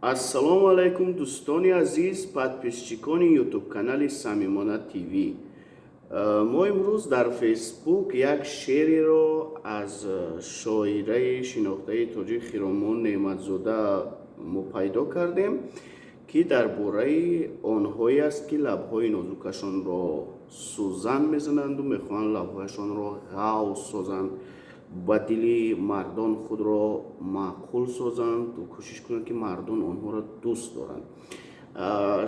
Ассалому алайкум, дӯстони азиз, подписчикони ютуб-канали Самимона ТВ. Мо имрӯз дар Фейсбук як шеъреро аз шоираи шинохтаи тоҷик Хиромон Неъматзода мо пайдо кардем, ки дар бораи онҳое аст, ки лабҳои нозукашонро сӯзан мезананду мехоҳанд лабҳояшонро ғавз созанд, ба дили мардон худро маъқул созанд, кӯшиш кунанд, ки мардон онҳоро дӯст доранд.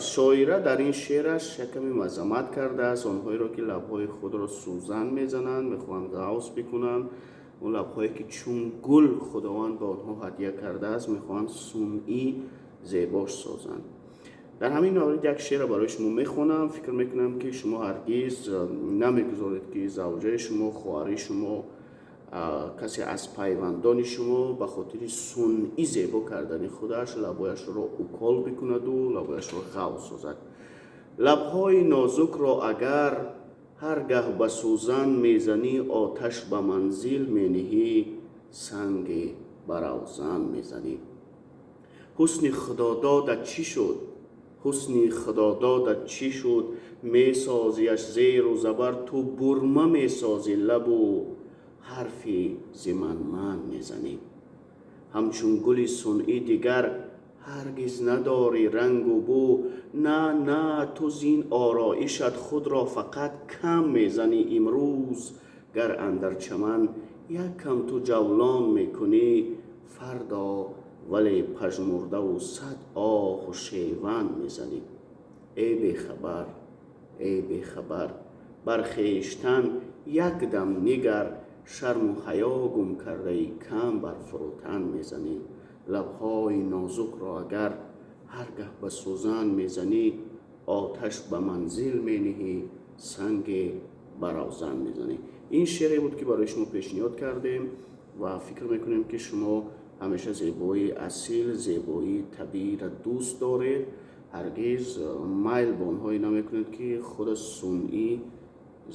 Шоира дар ин шеъраш якаме мазаммат кардааст онҳоеро, ки лабҳои худро сӯзан мезананд, мехоҳанд ғавз бикунанд. Он лабҳое, ки чун гул Худованд ба онҳо ҳадя кардааст, мехоҳанд сунъӣ зебош созанд. Дар ҳамин маврид як шеърро барои шумо мехонам. Фикр мекунам, ки шумо ҳаргиз намегузоред, ки завҷаи шумо, хоҳари шумо, касе аз пайвандони шумо ба хотири сунъӣ зебо кардани худаш лабҳояшро укол бикунаду лабҳояшро ғавз созад. Лабҳои нозукро агар ҳар гаҳ ба сӯзан мезанӣ, оташ ба манзил мениҳӣ, санге ба равзан мезанӣ. Ҳусни худододат чӣ шуд, ҳусни худододат чӣ шуд, месозиаш зеру забар? Ту бурма месозӣ лабу ҳарфи зи ман-ман мезанӣ. Ҳамчун гули сунъӣ дигар ҳаргиз надорӣ рангу бӯ. На, на, ту зин ороишат худро фақат кам мезанӣ. Имрӯз гар андар чаман як кам ту ҷавлон мекунӣ, фардо вале пажмурдаву сад оҳу шеван мезанӣ. Эй бехабар, эй бехабар, бар хештан як дам нигар, шарму ҳаё гум кардаи, кам бар фурӯтан мезанӣ. Лабҳои нозукро агар ҳар гаҳ ба сӯзан мезанӣ, оташ ба манзил мениҳӣ, санге ба равзан мезанӣ. Ин шеъре буд, ки барои шумо пешниҳод кардем, ва фикр мекунем, ки шумо ҳамеша зебоии асил, зебоии табииро дӯст доред, ҳаргиз майл ба онҳое намекунед, ки худа сунъӣ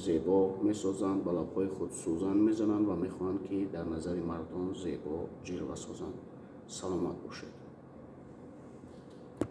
зебо месозанд, ба лабҳои худ сӯзан мезананд ва мехоҳанд, ки дар назари мардон зебо ҷилва созанд. Саломат бошед.